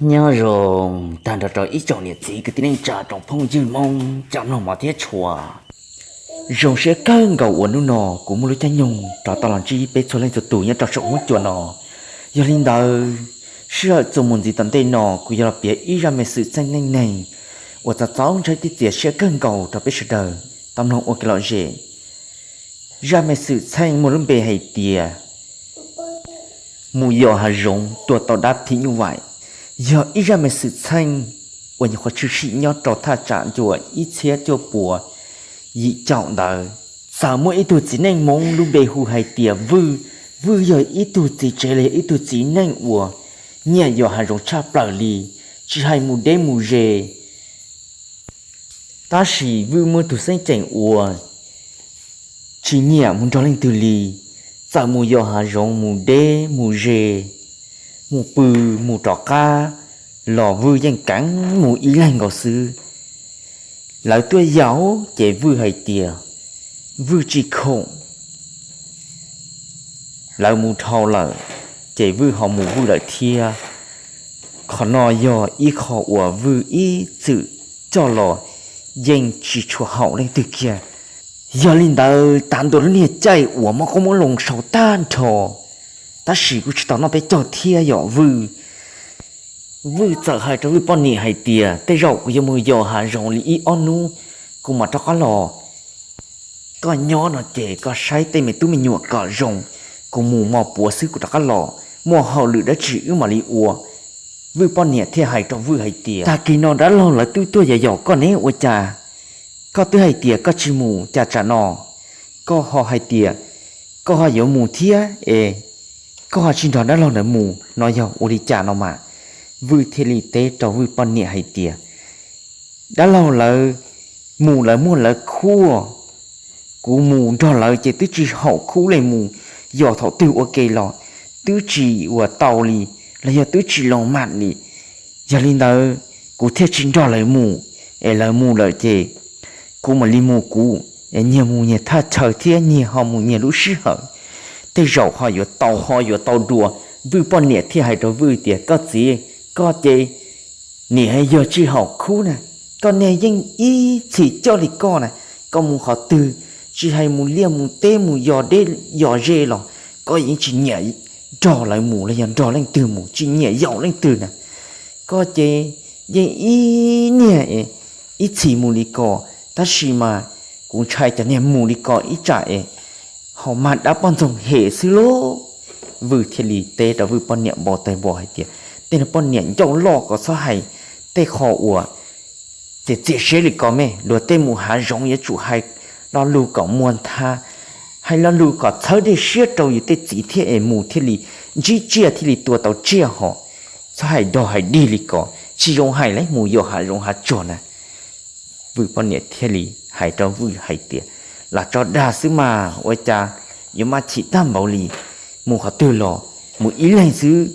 Nyob zoo tag nrho rau ib tsoom niam txiv kwv tij neej tsa tsoom phooj ywg Hmoob cov mloog mov thiab tshua. Zoo siab kawg nkaus uas hnub no kuv muaj lub caij nyoog rov tau los ntsib peb txhua leej txhua tus nyob rau saum huab cua no. Yog li ntawd, sij hawm txuas mus ntxiv tom ntej no kuv yuav los piav ib zaj me xwm txheej neej neeg uas txaus txaus ntshai thiab txias siab kawg nkaus rau peb sawv daws tau mloog ua kev lom zem. Zaj me xwm txheej muaj lub npe hais tias mus yos hav zoov tua tau dab phim nyuj vais, yog ib zaj me xwm txheej uas nyuam qhuav tshwm sim nyob rau thaj tsam ncua ib txhiab cuaj puas yim caum ntawd. Txawm muaj ib tug txiv neej Hmoob lub npe hu hais tias Vwj. Vwj yog ib tug txiv tsev los yog ib tug txiv neej uas nyiam yos hav zoov tshaj plaws li, tsis hais mus deb mus ze. Tab sis Vwj muaj tus xeeb ceem uas tsis nyiam mus nrog leej twg li. Txawm mus yos hav zoov, mus deb mus ze, mus pw, mus rov qab, los Vwj yeej keev mus ib leeg nkaus xwb. Lawv tuaj yaum ces Vwj hais tias Vwj tsis khoom. Lawv mus dhau lawm, ces Vwj ho mus Vwj lawm thiab. Qhov no yog ib qho uas Vwj ib txwm coj los yeej tsis tshua haum leej twg kiag. Yog li ntawd, tav ntua lub niag caij uas mob qoob mob loo sau tag nrho, tab sis kuj tsis tau noj peb caug thiab yom. Vwj, Vwj txawm hais rau Vwj poj niam hais tias, Tej zaum kuv yuav mus yos hav zoov li ib ob hnub, kuv mam rov qab los. Koj nyob no ces koj saib tej me tub me nyuam kom zoo, kuv mus mos puav xwb kuv rov qab los, muaj hauj lwm dab tsi wb mam li ua. Vwj poj niam thiaj hais rau Vwj hais tias, Tag kis no dab laug lawv twb tuaj yaum yaum koj ne, ua cas koj twb hais tias koj tsis mus, cas tsam no koj ho hais tias koj ho yuav mus thiab es koj ho tsis nrog dab laug ntawd mus no yog ua li cas no mas? Vwj thiaj li teb rau Vwj poj niam hais tias, Dab laug lawv mus lawv muaj lawv khub, kuv mus nrog lawv ces twb tsis haum khub li, mus yos thaum twg ua ke los twb tsis ua tau li, los yog twb tsis los mam li. Yog li ntawd, kuv thiaj tsis nrog lawv mus, es lawv mus lawm ces kuv mam li mus kuv, es nyias mus nyias thaj chaw thiab nyias ho mus nyias lub sij hawm, tej zaum ho yuav tau ho yuav tau dua. Vwj poj niam thiaj hais rau Vwj tias, Koj txiv, koj ces nim yog tsis haum khub na, koj niag yeej ib txhis coj li koj na, koj mus qhov twg, tsis hais mus liaj mus teb mus yos deb yos ze los koj yeej tsis nyiam nrog lawv mus los yog nrog leej twg mus, tsis nyiam yaum leej twg na. Koj ces yeej ib niag ib txhis mus li ko, tab sis mas kuv ntshai cov niag mus li ko ib tsam es ho mag dab poj ntxoog hem xwb lauj. Vwj thiaj li teb rau Vwj poj niam npau taws npo hais tias, Tej no poj niam ncauj loj, koj txhob hais tej qho uas txias txias siab li ko me. Luag tej mus hav zoov yuav tsum hais lo lus kom muag ntha, hais lo lus kom txhawb dej siab rau yus tej txiv thiab es mus thiaj li ntsib tsiaj thiaj li tua tau tsiaj hos. Txhob hais dog hais dig li ko, tsis zoo hais li mus yos hav zoov hav tsuag na. Vwj poj niam thiaj li hais rau Vwj hais tias, Lam tso dag xwb mas ua cas yuav maj chim tag npaum li, mus qhov twg los mus ib leeg xwb,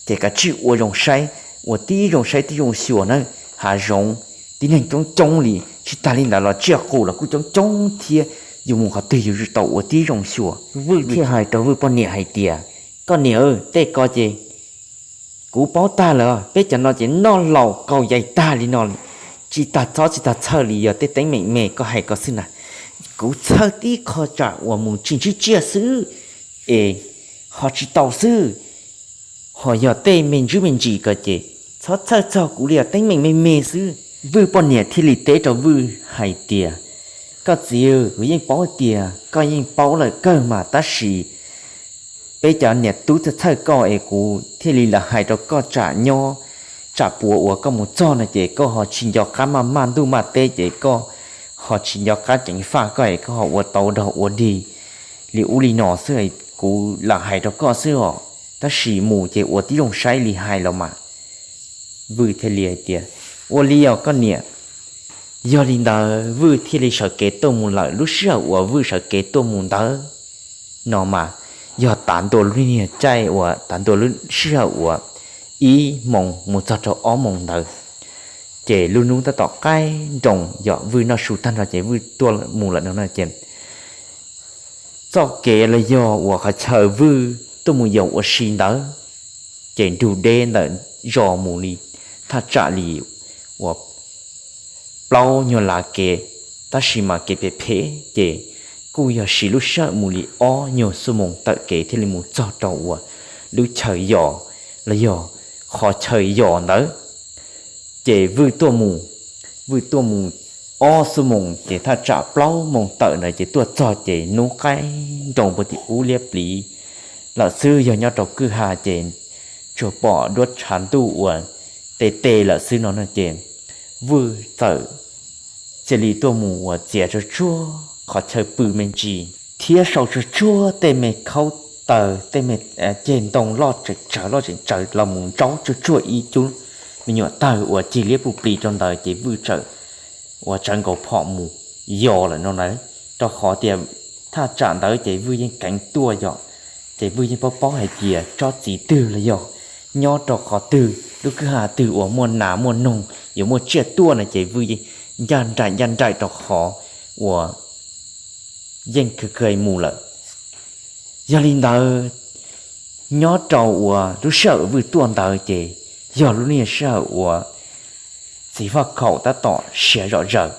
ces kav tsij ua zoo saib, ua tib zoo saib tib zoo xyuas na. Hav zoov tib neeg coob coob li, tsis tas li ntawd los tsiaj qus los kuj coob coob thiab, yus mus qhov twg yus yuav tsum tau ua tib zoo xyuas. Vwj thiaj hais rau Vwj poj niam hais tias, Koj niam, tej ko ces kuv paub tag lawm, peb cov no ces noj laus kaus yaig tag li no li, tsis tas txob tsis tas txhawj li, yog tej teeb meem me koj hais ko xwb na. Kuv txhawj tib qho tsam uas mus tsis ntsib tsiaj xwb es ho tsis tau xwb, ho yog tej me ntsis me ntsis ko ces txhob txhawj txog kuv li, yog teeb meem me me xwb. Vwj poj niam thiaj li teb rau Vwj hais tias, Koj txiv, kuv yeej paub tias koj yeej paub lawm kawg mas, tab sis peb cov niam tub txhawj txhawj koj es kuv thiaj li lam hais rau koj tsam nyob, tsam puas uas koj mus txog no ces koj ho tsis nco qab maj maj ntuj maj teb ces koj ho tsis nco qab ceev faj koj es koj ho ua tau dog ua dig li ub li no xwb, kuv lam hais rau koj xwb os, tab sis mus ces ua tib zoo saib li hais los mas. Vwj thiaj li hais tias, Ua li os koj niam. Yog li ntawd Vwj thiaj li sawv kev tuaj mus lawm. Lub sij hawm uas Vwj sawv kev tuaj mus ntawd no mas yog tav ntua lub niag caij uas tav ntua lub sij hawm uas ib moos mus txog rau ob moos ntawd, ces lub hnub tab tom qaij nroos yom, Vwj noj su tag nrho ces Vwj tuaj mus lawm no ces txoj kev los yog uas qhov chaw Vwj tuaj mus yos ua si ntawd, ces nrug deb ntawm zos mus li thaj tsam li uas plaub nyuag lav kev, tab sis mas kev phem phem ces kuj yog siv lub sij hawm mus li ob nyuag xuab moos tawm kev thiaj li mus txog rau uas lub chaw yos los yog qhov chaw yos ntawd. Ces Vwj tuaj mus, Vwj tuaj mus ob xuab moos ces thaj tsam plaub moos tawm ntawd ces tuaj txog ces hnub qaij nroos puag tim ub liab pliv lawm xwb. Yog nyob rau kwj ha ces tsuas pom duab tshav ntuj uas tes tes lawm xwb no no ces Vwj txawm cia li tuaj mus uas txiav tsuag tsuag qhov chaw pw me ntsis thiab sau tsuag tsuag tej me khaub taws, tej me ceg ntoo loj tseem tsawv loj tseem tsawv los mus ntsaub tsuag tsuag ib cub me nyuam tawg uas cig liab pug plig rau ntawd ces Vwj txawm uas tsawv nkaus phom mus yos lawm no na. Rau qhov tias thaj tsam ntawd ces Vwj yeej keev tuaj yom, ces Vwj yeej paub paub hais tias tsob txiv twg los yog nyob rau qhov twg lub kwj ha twg uas muaj nas muaj noog yuav muaj tsiaj tuaj no ces Vwj yeej ncaj nraim ncaj nraim rau qhov uas yeej kawg kawg mus lawm. Yog li ntawd, nyob rau uas lub sij hawm Vwj tuaj ntawd ces yog lub niag sij hawm uas txiv faj khaum tab tom siav zom zaws,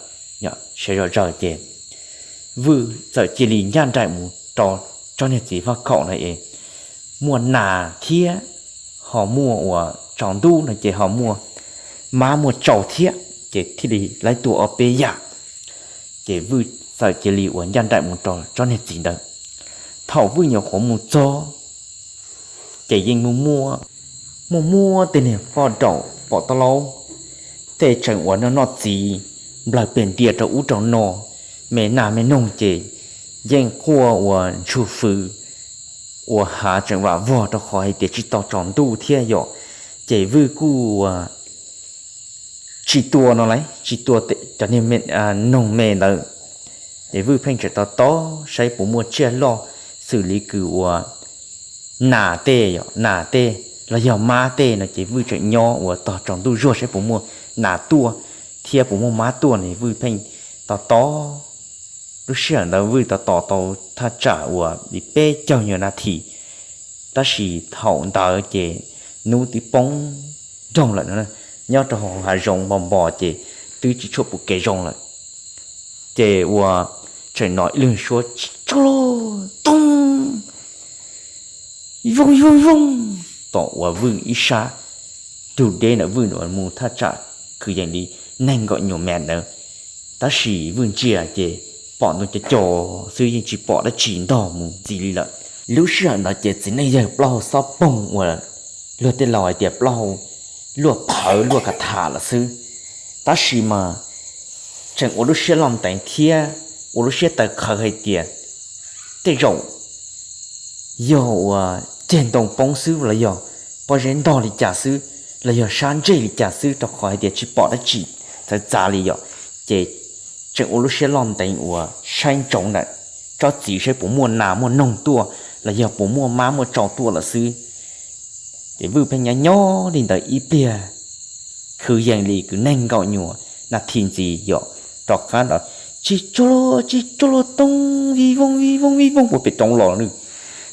siav zom zaws ces Vwj txawm cia li ncaj nraim mus rau tsob niag txiv faj khaum na es muaj nas thiab ho muaj uas tsaus ntuj no ces ho muaj mab muaj tsau thiab, ces thiaj li laib tua ob peb yam. Ces Vwj txawm cia li uas ncaj nraim mus rau tsob niag txiv ntawd. Thaum Vwj nyuam qhuav mus txog ces yeej muaj muaj tej niag poj raum pom tau laub tej tseem uas noj noj txiv nplawg pes ntia rau ub rau no, me nas me noog ces yeej quaj uas ntsuag fwv, uas hav tseem vam vog rau qhov hais tias tsis tau tsaus ntuj thiab yom. Ces Vwj kuj tsis tua no las, tsis tua cov niag noog me ntawd. Ces Vwj pheej tseem tos tos saib puas muaj tsiaj loj xws li kws uas nas tej, nas tej los yog mab tej no ces Vwj tseem nyob uas tos tsaus ntuj zuag saib puas muaj nas tuaj thiab puas muaj mab tuaj no. Vwj pheej tos tos, lub sij hawm ntawd Vwj tos tos tau thaj tsam uas li peb caug nyuag nas this. Tab sis thaum ntawd ces hnub twb poob nroog lawm, nyob rau hauv hav zoov npos npos ces twb tsis tshua pom kev zoo lawm. Ces uas tseem hnov ib lwg suab tsis tsuj toob vooj vooj vooj tom uas Vwj ib sab ntug deb ntawm Vwj mus thaj tsam kwv yees li nees nkaum nyuag mev ntawd. Tab sis Vwj ntsia ces pom ntoo co co xwb, yeej tsis pom dab tsi ntog mus ntxiv li lawm. Lub sij hawm ntawd ces txiv neej yawg plaub hau xob poog uas luag tej laus hais tias plaub hau luaj phawv luaj ka tham lawm xwb. Tab sis mas tseem ua lub siab loj ntev thiab ua lub siab tawv qhawv hais tias tej zaum yog uas ceg ntoo poob xwb los yog pob zeb ntog li cas xwb los yog sab ntseg li cas xwb, rau qhov hais tias tsis pom dab tsi txawv txav li yom. Ces tseem ua lub siab loj ntev uas saib ntsoov ntawm tsob txiv saib puas muaj nas muaj noog tuaj los yog puas muaj mab muaj tsau tuaj lawm xwb. Ces Vwj pheej nyob nyob li ntawd ib pliag, kwv yees li kwv nees nkaum nyuag nas this ntxiv yom, rov qab los tsis tsuj tsis tsuj toob vij vooj vij vooj vij vooj puag pem roob los lawm.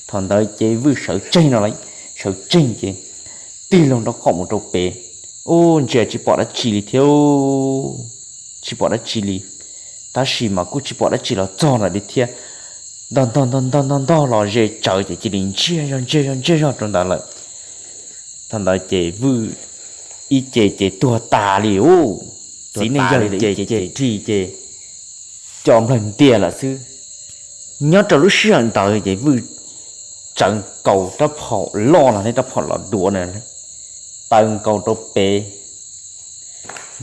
Thaum ntawd ces Vwj sawv tsees no las, sawv tsees ces tig loo rau qhov mus rau pem, ub, ntsia tsis pom dab tsi li thiab, tsis pom dab tsi li. Tab sis mas kuj tsis pom dab tsi los txog ntawd li thiab. Ntog ntog ntog ntog ntog ntog los ze tsawv ces cia li ntsiag zog ntsiag zog ntsiag zog rau ntawd lawm. Thaum ntawd ces Vwj ib ce ces tuag tas li ub. Txiv neej yawg ces ces ris ces co nplawg ntias lawm xwb. Nyob rau lub sij hawm ntawd ces Vwj tsawv nkaus rab phom loj los ne, rab phom los duav na, taw nkaus rau pem,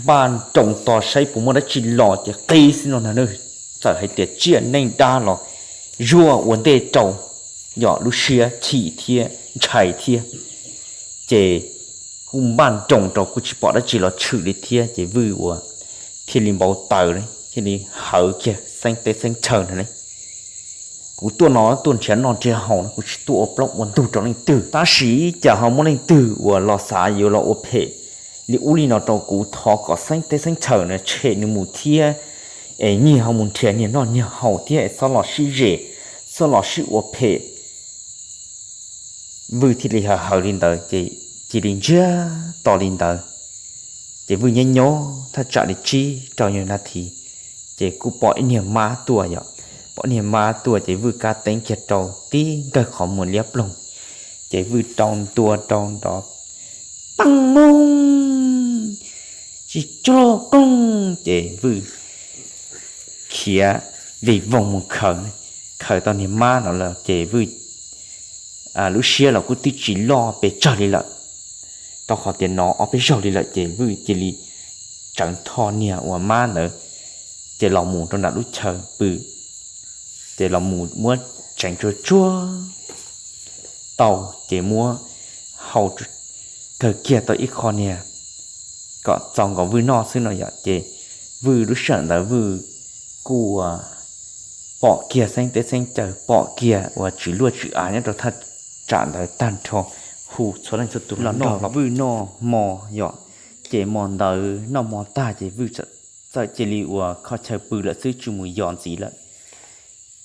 npaj nroos tos saib puas muaj dab tsi los ces qi xwb no na. Txawm hais tias tsiaj neeg dab los zuaj ua ntej rau, yog lub siab chim thiab ntshai thiab, ces kuj npaj nroos rau kuj tsis pom dab tsi los tshwm li thiab ces Vwj uas thiaj li npau taws thiaj li hawv kiag xeeb teb xeeb chaw na. Kuv tuaj no tuaj nrhiav noj nrhiav haus no, kuv tsis tuaj ua plaub ua ntug rau leej twg, tab sis cas ho muaj leej twg uas los xav yuav los ua phem li ub li no rau kuv. Thov kom xeeb teb xeeb chaw na tshem nws mus thiab es nyias ho mus nrhiav nyias noj nyias haus thiab es txhob los sib zes, txhob los sib ua phem. Vwj thiaj li hawv hawv li ntawd ces cia li ntsiag to li ntawd. Ces Vwj nyob nyob thaj tsam li tsib rau nyuag nas this, ces kuj pom ib niag mab tuaj yom. Pom ib niag mab tuaj ces Vwj kab teeb kiag rau tib nkawg qhov muag liab ploog, ces Vwj rau ntua rau nrov, paj moog, tsis tsuag ploog, ces Vwj khiav vij voog mus khaws, khaws tau niag mab no lawm ces Vwj lub siab los kuj twb tsis loj pes tsawg li lawm, rau qhov tias no ob peb zaug li lawm ces Vwj cia li tseev tho niag uas mab ntawd, ces los mus rau nram lub chaw pw, ces los mus muab tseev tsuag tsuag tau, ces muab hau kawg kiag tau ib qho niag kom txaus nkaus Vwj noj xwb no yom. Ces Vwj lub sij hawm ntawd Vwj kuj pom kiag xeeb teb xeeb chaw, pom kiag uas tswv luaj tswv av nyob rau thaj tsam ntawd tag nrho, hu txhua leej txhua tus los nrog Vwj noj hmo yom. Ces hmo ntawd noj hmo tag ces Vwj txawm cia li uas kho chaw pw lawm xwb, tsis mus yos ntxiv lawm.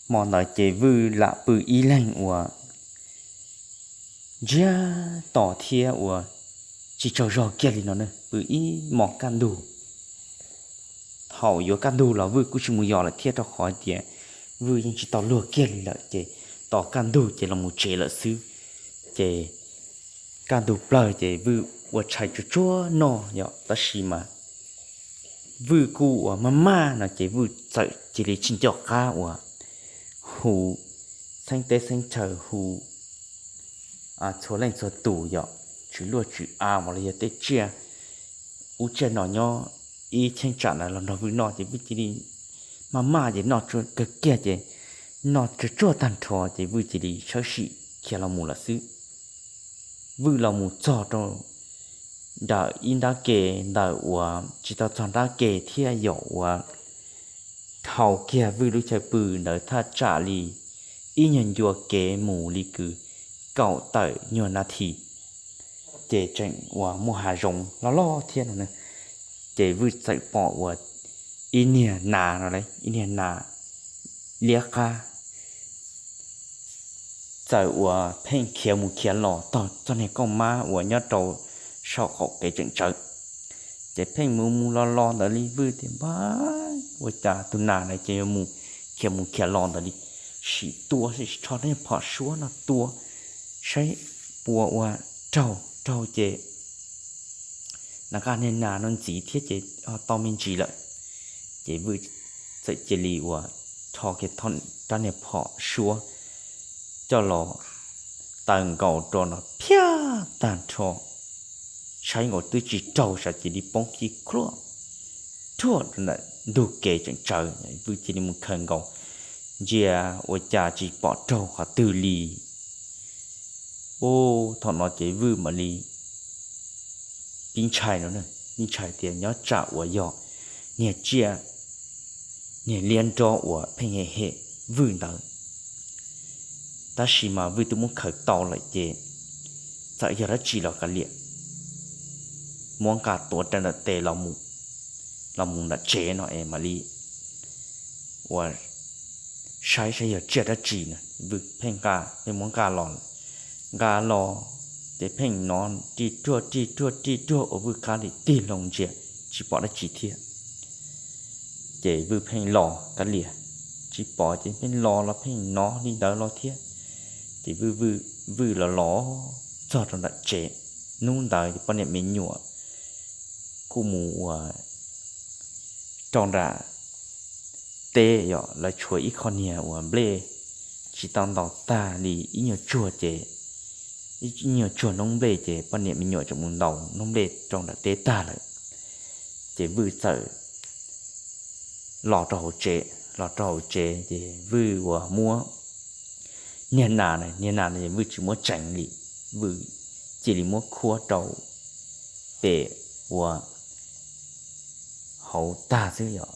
Hmo ntawd ces Vwj lam pw ib leeg uas ntsiag to thiab uas tsis tsaug zog kiag li no ne, pw ib hmos kaj ntug. Thaum yuav kaj ntug los Vwj kuj tsis mus yos lawm thiab, rau qhov tias Vwj yeej tsis tau luag kiag li lawm, ces tos kaj ntug ces los mus tsev lawm xwb. Ces kaj ntug plawg ces Vwj ua tshais tsuag tsuag noj yom, tab sis mas Vwj kuj uas maj maj no ces Vwj txawm cia li tsis nco qab uas hu xeeb teb xeeb chaw, hu txhua leej txhua tus yom, tswv luaj tswv av los yog tej tsiaj ub tsiaj no nyob ib cheeb tsam ntawd los nrog Vwj noj, ces Vwj cia li maj maj ces noj kawg kiag ces noj tsuag tsuag tag nrho ces Vwj cia li tshawb sim khiav los mus lawm xwb. Vwj los mus txog rau nram ib nrab ke ntawm uas tsis tau txog nrab ke thiab yom, uas dhau kiag Vwj lub chaw pw ntawd thaj tsam li ib nyuag ncua kev mus li kwv kaum tawm nyuag nas this, ces tseem uas muaj hav zoov loj loj thiab no, ces Vwj txawm pom uas ib niag nas no, ib niag nas liab qab txawm uas pheej khiav mus khiav los taug txoj niag kooj mab uas nyob rau saum qaum kev tseem tsawv. Ces pheej mus mus los los ntawd li, Vwj tias npab, ua cas tus nas na ces yuav mus khiav mus khiav los ntawd li, sim tua, sim rho niag phom suab no tua saib puas ua raug, raug ces nqa niag nas no ntxiv thiab ces tau me ntsis lawm. Ces Vwj txawm cia li uas rho kiag rab niag phom suab coj los taw nkaus rau no phiab tag nrho, saib nkaus twb tsis raug, sav cia li poob ci khuaj rhuaj rau ntawm ntug kev tseem tsawv. Vwj cia li mus khaws nkaus ntsia ua cas tsis pom raug qhov twg li. Ub, thaum no ces Vwj mam li pib ntshai no, pib ntshai tias nyob tsam uas yog niag tsiaj, niag liab nrob uas pheej hem hem Vwj ntawd. Tab sis mas Vwj twb muab khaws tau lawm ces txawm yog dab tsi los kav liam, muab nqa tuav rawv ntawm tes los mus nram tsev no es mam li uas saib saib yog tsiaj dab tsi no. Vwj pheej nqa, pheej muab nqa los, nqa los ces pheej hnov rij ruaj rij ruaj rij ruaj ua Vwj qab li tig hlo ntsia tsis pom dab tsi thiab. Ces Vwj pheej los kav liam, tsis pom ces pheej los los pheej hnov li ntawd los thiab. Ces Vwj, Vwj los los txog rau nram tsev. Hnub ntawd poj niam me nyuam kuj mus uas rau nram teb yom, lawv tshuav ib qho niag uas nplej tsis tau ntaus tag li ib nyuag tsuag ces, ib nyuag tsuag noob nplej ces poj niam me nyuam tseem mus ntaus noob nplej rau nram teb tag lawm. Ces Vwj txawm los rau hauv tsev, los rau hauv tsev ces Vwj uas muab niag nas, niag nas no Vwj tsis muab tseev li, Vwj cia li muab khuab rau pem uas hauv tag xwb yom.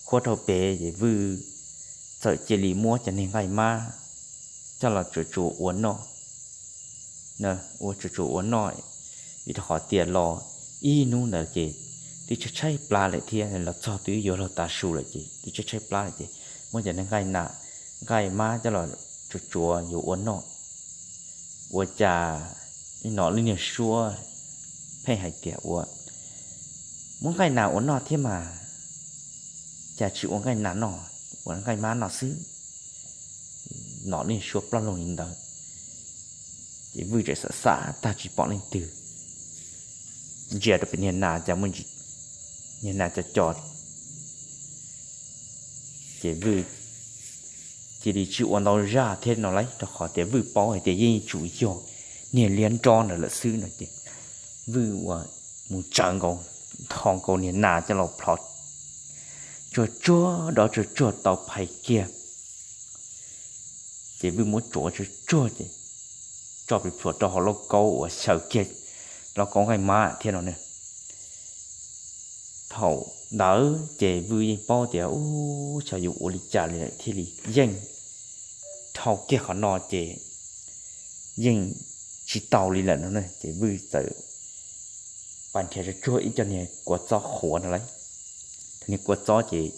Khuab rau pem ces Vwj txawm cia li muab cov niag nqaij mab coj los tsuav tsuav ua noj, ua tsuav tsuav ua noj, vim rau qhov tias los ib hnub ntawd ces twb tshaib tshaib plab lawm thiab, los txog twb yuav luag tav su lawm ces twb tshaib tshaib plab lawm ces muab cov niag nqaij na, nqaij mab coj los tsuav tsuav yuav ua noj. Ua cas Nom leej niag suab pheej hais tias, Ua, muab nqaij nas ua noj thiab mas, cas tsis ua nqaij nas noj, ua nqaij mab noj xwb? Nom leej suab ploj loog li ntawd, ces Vwj txawm xav xav tag tsis pom leej twg ntsia rau pem niag nas, cas muaj niag nas co co. Ces Vwj cia li tsis ua ntau zaj thiab no lawm, rau qhov tias Vwj paub hais tias yeej tsum yog niag liab nrob ntawd lawm xwb no ces Vwj ua mus tsawv nkaus, tho nkaus niag nas coj los plhov tsuag tsuag, dov tsuag tsuag tau phais kiag. Ces Vwj muab tsuav tsuag tsuag ces tso pes plhuav rau hauv lauj kaub uas xyaw kiag lauj kaub nqaij mab thiab no ne. Thaum ntawd ces Vwj yeej paub tias, Ub, xyov yuav ua li cas li lawm thiaj li yeej dhau kiag qhov no ces yeej tsis tau li lawm no ne. Ces Vwj txawm pas nrhiav tsuag tsuag ib co niag kua txob qhuav no lawm. Cov niag kua txob ces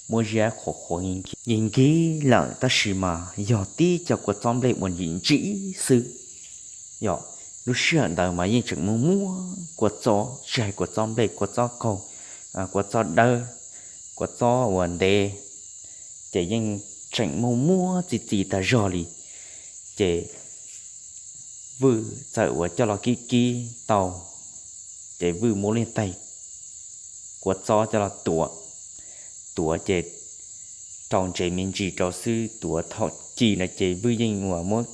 muab ziab qhuav qhuav nkig nkig lawm, tab sis mas yog tib co kua txob nplej uas ntsim ntsim xwb. Yog lub sij hawm ntawd mas yeej tseem muaj muaj kua txob, tsis hais kua txob nplej, kua txob kaug, kua txob dawb, kua txob uas ntev, ces yeej tseem muaj muaj txi txiv tag zog li. Ces Vwj txawm uas coj los kib kib tau, ces Vwj muab lub tais kua txob coj los tuav, tuav ces rau ntsev me ntsis rau xwb, tuav thaum ci no ces Vwj yeej uas muab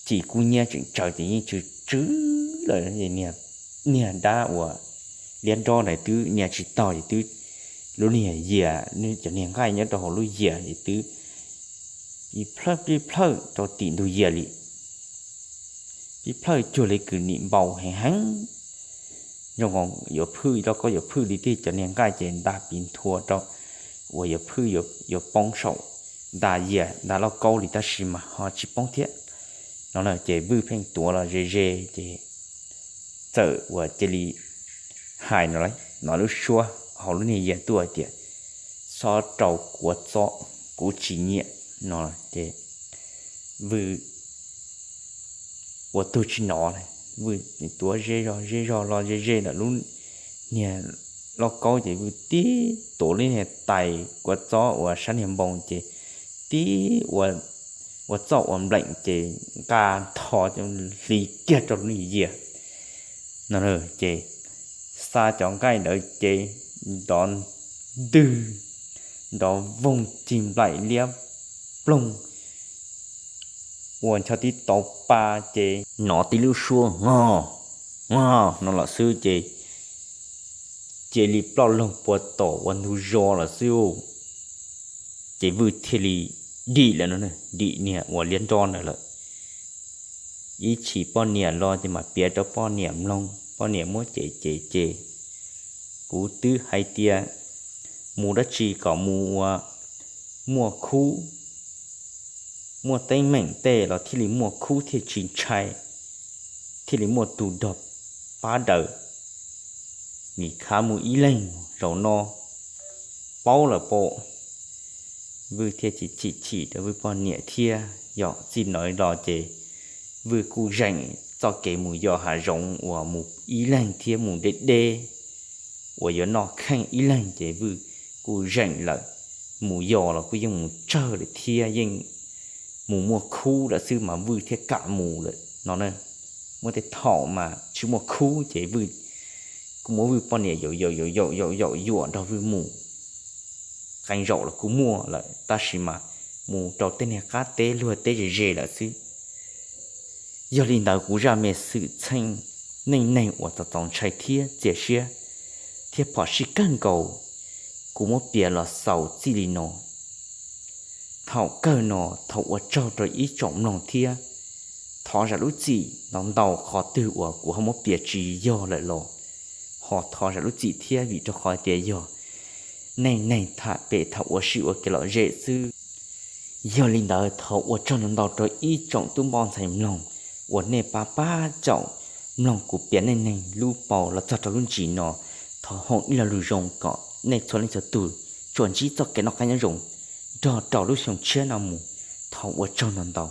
ci kub nyiab tseem tsaws ces yeej tsw tsw lawm. Niag dab uas liab nrob ntawd twb nias tsis taug ces twb, lub niag yias, cov niag nqaij nyob rau hauv lub yias ces twb pib plhawj pib plhawj rau tim ntug yias li, pib plhawj cuag li kws nim npau heev heev, zoo nkaus yuav phwj lauj kaub yuav phwj li tiag. Cov niag nqaij ces nta pis nthua rau uas yuav phwj, yuav poob saum nta yias nta lauj kaub li tab sis mas ho tsis poob thiab no na. Ces Vwj pheej tuav los ze ze ces txawm uas cia li hais no lawm, no lub suab hauv lub niag yias tuaj hais tias, Txhob rau kua txob, kuv tsis nyiam no. Ces Vwj ua tug tsis hnov li, Vwj tuav ze zog ze zog los ze ze ntawm lub niag lauj kaub ces Vwj tib tuav lub niag tais kua txob uas sab niag npoo ces tib ua txoj uas npleem ces nqa ntho hliv kiag rau lub niag yias no. Ces xa cov nqaij ntawd ces nrov ntwg, nrov voog cig nplaim liab ploog ua ncho tib tau pa ces hnov tib lub suab o, o no lawm xwb ces cia li ploj loog puag tom ua ntug zos lawm xwb. Ces Vwj thiaj li dim lawm no, dim niag uas liab nrob ntawd lawm. Ib chim poj niam los ces mam piav rau poj niam mloog, poj niam muab cem cem ces, Kuv twb hais tias mus dab tsi kom mus ua muaj khub, muaj teeb meem tej los thiaj li muaj khub thiaj tsis ntshai, thiaj li muaj tus dog pab daws. Nim khav mus ib leeg zaum no paub lawm pom. Vwj thiaj chim chim rau Vwj poj niam thiab. Yog txij ntawd los ces Vwj kuj zeem txoj kev mus yos hav zoov uas mus ib leeg thiab mus deb deb uas yuav noj kheej ib leeg ces Vwj kuj zeem lawm. Mus yos los kuj yeej mus tsawg lawm thiab yeej mus muaj khub lawm xwb mas Vwj thiaj kam mus lawm no na. Muaj tej thaum mas tsis muaj khub ces Vwj kuj muab Vwj poj niam yaum yaum yaum yaum yaum yaum yuam nrog Vwj mus. Qee zaum los kuj muaj lawm tab sis mas mus rau tej niag qab teb luag teb ze ze lawm xwb. Yog li ntawd kuv zaj me xwm txheej neej neeg uas txaus txaus ntshai thiab txias siab thiab phom sij kawg nkaus, kuv muab piav los xaus txij li no. Thaum kawg no thov ua tsaug rau ib tsoom mloog thiab thov zam lub txim ntau ntau qhov twg uas kuv ho muab piav tsis yog lawm los ho thov zam lub txim thiab vim rau qhov tias yog neej neeg tham pem thaum ua si ua kev lom zem xwb. Yog li ntawd thov ua tsaug ntau ntau rau ib tsoom tub npoj ntxhais mloog uas nej pab pab caum mloog kuv piav neej neeg lub paus los txog rau lub ntsis no. Thov hoom ib lo lus zoo kom nej txhua leej txhua tus tsuas ntsib txoj kev noj qab nyob zoo nrog rau lub xyoo tshiab no mus. Thov ua tsaug ntau ntau.